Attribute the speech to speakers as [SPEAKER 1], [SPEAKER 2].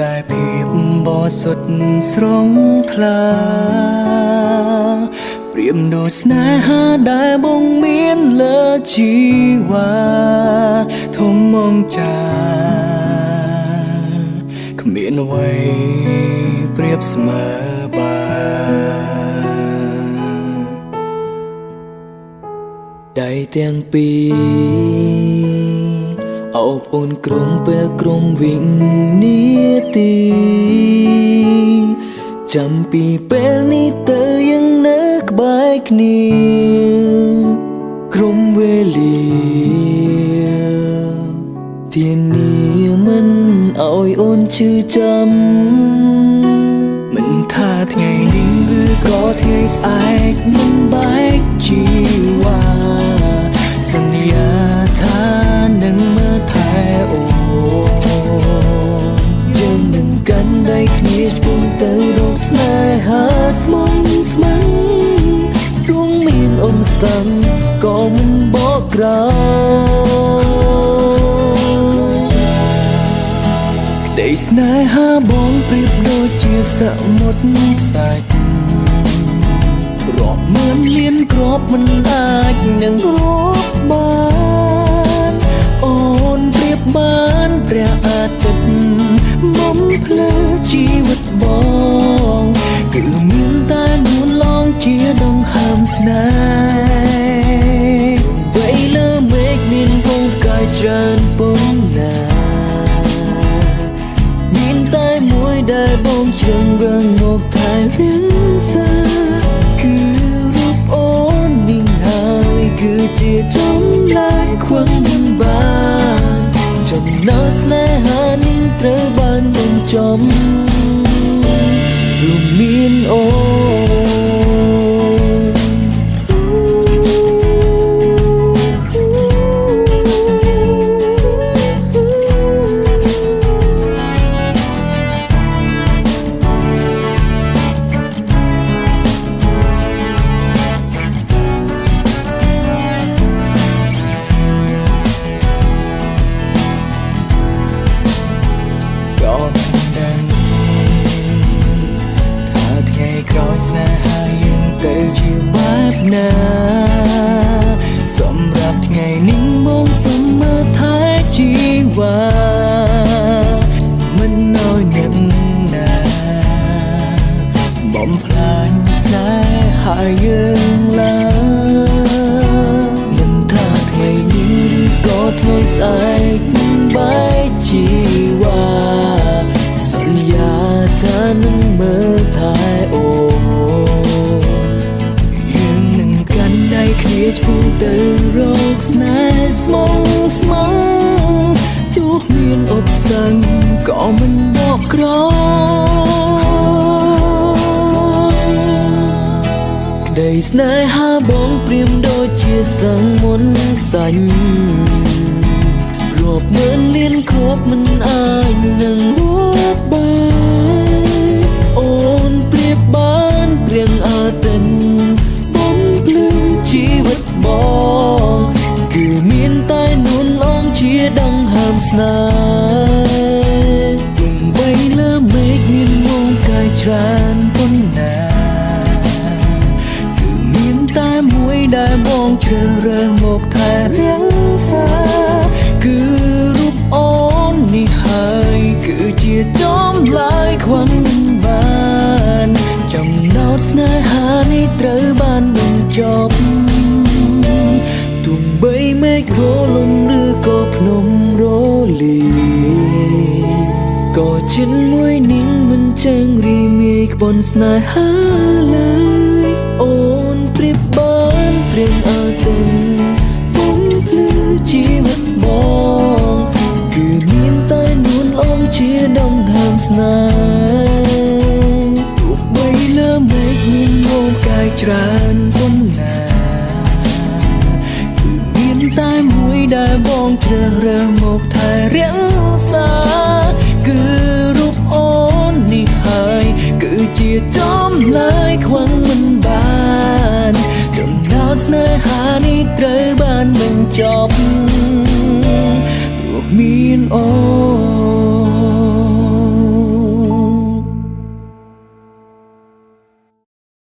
[SPEAKER 1] តែភាពបរិសុទ្ធស្រង់ថ្លាប្រៀបដូចស្នេហាដែលបងមានលើជីវ៉ាធំមងចាគ្មានអ្វីប្រៀបស្មើបាន
[SPEAKER 2] ដៃទាំងពីរអោបអូនក្រុមពេលក្រុមវិញនាទីចាំពីពេលនេះទៅយើងនៅក្បែរគ្នាក្រុមវេលាធានាមិនឲ្យអូនឈឺចាំ
[SPEAKER 1] មិនថាថ្ងៃនេះឬក៏ថ្ងៃស្អែកមិនបែកជីវ៉ាសន្យាថានឹងមើលថែអូន
[SPEAKER 2] យើងនឹងកាន់ដៃគ្នាឆ្ពោះទៅរកស្នេហាស្មងស្មងទងមានអ៊ំសੰក៏មិនបកក្រោយ
[SPEAKER 1] ក្តីស្នេហាបងប្រៀបដូចជាសមុទ្រខ្សាច់រាប់ម៉ឺនលានគ្រាប់មិនអាចនឹងរាប់បានអូនប្រៀបបានព្រះអាទិត្យបំភ្លឺជីវិតបងគឺមានតែនួនឡងជាដង្ហើមស្នេហ៍
[SPEAKER 2] វៃលើមេឃមានវងផ្កាយច្រើនប៉ុណ្ណាមានតែមួយដែលបងជ្រឹងរឹងមកថែរក្សាគឺរូបអូននេះហើយគឺជាចម្លែកខ្វឹងមិនបានចំណោទស្នេហានេះត្រូវបានបញ្ចំរួមមានអូន
[SPEAKER 1] ក៏មិនដឹងថាថ្ងៃក្រោយស្នេហាយើងទៅជាបែបណាសម្រាប់ថ្ងៃនេះបងសុំមើលថែជីវ៉ាមិនឲ្យអ្នកណាបំផ្លាញស្នេហាយើងឡើយ
[SPEAKER 2] មិនថាថ្ងៃនេះឬក៏ថ្ងៃស្អែកមិនបែកជីវ៉ាសន្យាថានឹងមើលថែអូន
[SPEAKER 1] យើងនឹងកាន់ដៃគ្នាឆ្ពោះទៅរកស្នេហ៍ស្មងស្មងទោះមានឧបសគ្គក៏មិនបកក្រោយ
[SPEAKER 2] ក្តីស្នេហាបងព្រៀមដូចជាសងមុនខ្សាញ់រាប់ម៉ឺនលានគ្រាប់មិនអាចនឹងរាប់បានអូនប្រៀបបានព្រៀងអាទិនបំភ្លឺជីវិតបងគឺមានតែនួនអងជាដង្ហើមស្នេហ៍
[SPEAKER 1] ទោះបីលើមេឃមានមងកាយច្រើនប៉ុណ្ណាគឺមានតែមួយដែលបងជ្រើសរើសមកថែរក្សាគឺរូបអូននេះហើយគឺជាចម្លើយខ្វឹងមិនបានចំណោទស្នេហានេះត្រូវបានបញ្ចប់
[SPEAKER 2] ទោះបីមេឃរលំឬក៏ភ្នំរលាយក៏ចិនមួយនាងមិនចេងរីមេឃបនស្នេហាឡើយអូនប្រៀបបានព្រៀងអាទិនបំភ្លឺជីវិតបងគឺមានតែនួនអងជាដង្ហើមស្នេហ៍
[SPEAKER 1] ទោះបីលើមេឃមានមងកាយច្រើនប៉ុណ្ណាគឺមានតែមួយដែលបងជ្រើសរើសមកថែរក្សាគឺរូបអូននេះហើយគឺជាចម្លើយខ្វឹងមិនបានចំណោទស្នេហានេះត្រូវបានបញ្ចប់ព្រោះមានអូ